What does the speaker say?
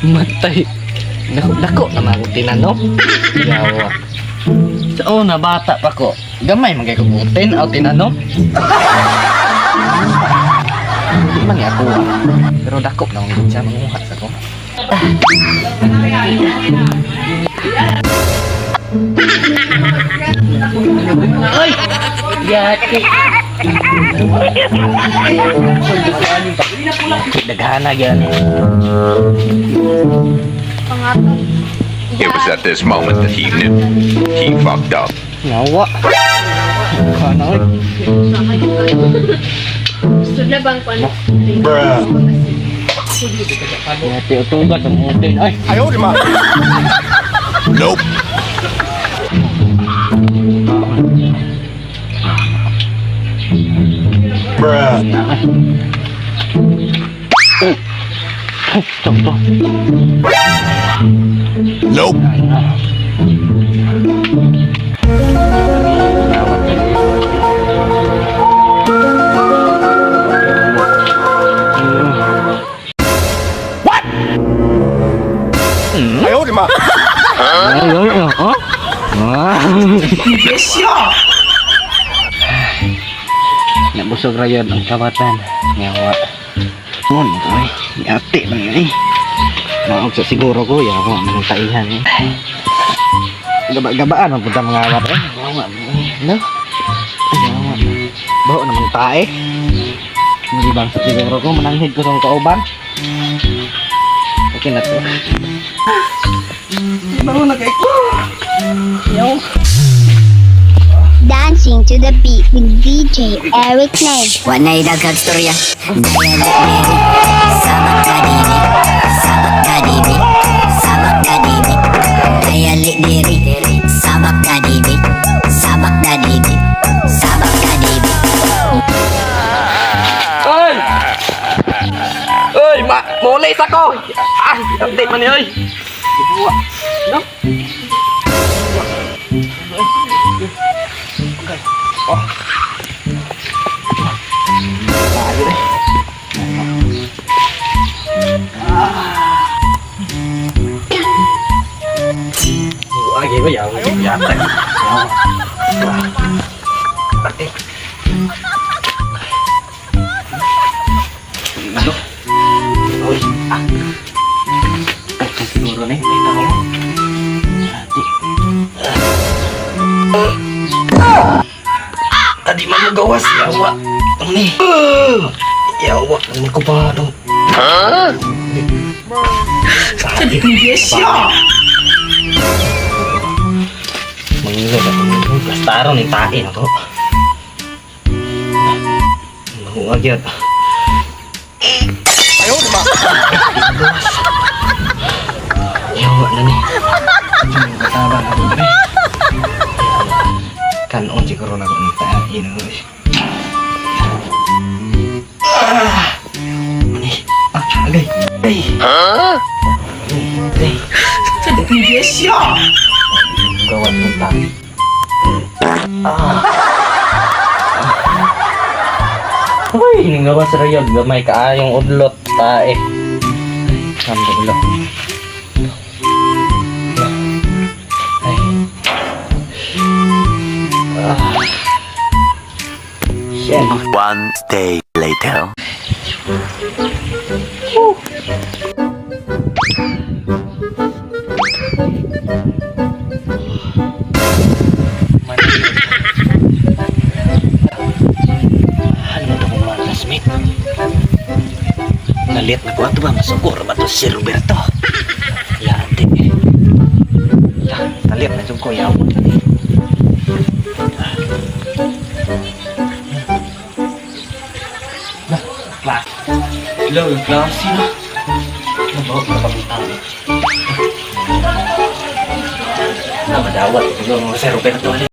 Matay. Dako dako naman akong tinanom. Yawa. Sa una bata pa ko, gamay man kay ko butin aw tinanom. Hindi man ni ako ah. Pero dako na akong siya manguha sa ko. Ay! Yati! Daghana gyud. It was at this moment that he knew. He fucked up. Yawa. Daghana oy. Gusto na bang kwan? Bruh. Yati utugat ang utin. Ay! Nope. Bruh. Ay, sakto. Nope. Ay, ay, ay, oh. Ah. Nabusog ra yun ang kawatan. Yawa. Ngon ko eh. Yati man yun eh. Naog sa siguro ko. Yawa, mga taihan eh. Gaba-gabaan ang punta mga awat eh. Yawa. No? Ay, yawa. Baho namang tae. Hindi bang sa siguro ko. Mananghid ko sa kauban. Okay na to. Baho na kay ko. Yaw. Dancing to the beat with DJ Eric Name. Wanay daghang storya. Daya diri. Sabak ka diri. Sabak ka diri. Sabak ka diri. Daya diri. Sabak ka diri. Sabak ka diri. Sabak ka diri. Oy! Oy, ma muli sa ko. Ah, update man ni oy. Gibuwa. No? Okay. Oh. Tayo eh. Ah. Wah, gitu ya, ya. Eh. Ano? Uy, ah. Ay, siguro na yun. May tao. Ate. Tadi man mo gawas. Yawa. Ang ni. Yawa. Ang ko pa. Ano? Ha? Siya! Mangilo na. Plastaro ni tae na to. Mahuwag yan. Yawa na ni. Kataba na ko dre. Kanon siguro na ko ni tae na ko. Ah! Ani. Ah, agay. Ay. Ay. Ay. Gawat ng tae. Ah. Uy, ningawas ra yun. Gamay kaayong udlot tae. Ay, sambo ulo. Ay. Ah. Shit. One day later. Ano to kung mga classmate? Nalit na ko ato ba? Masukor ba to si Roberto? Yate. Lah, nalit na jud ko yawa. Lah, klas. Hello, klase na. Nabaw, napabutang. Ah, madawat. Siguro si Roberto.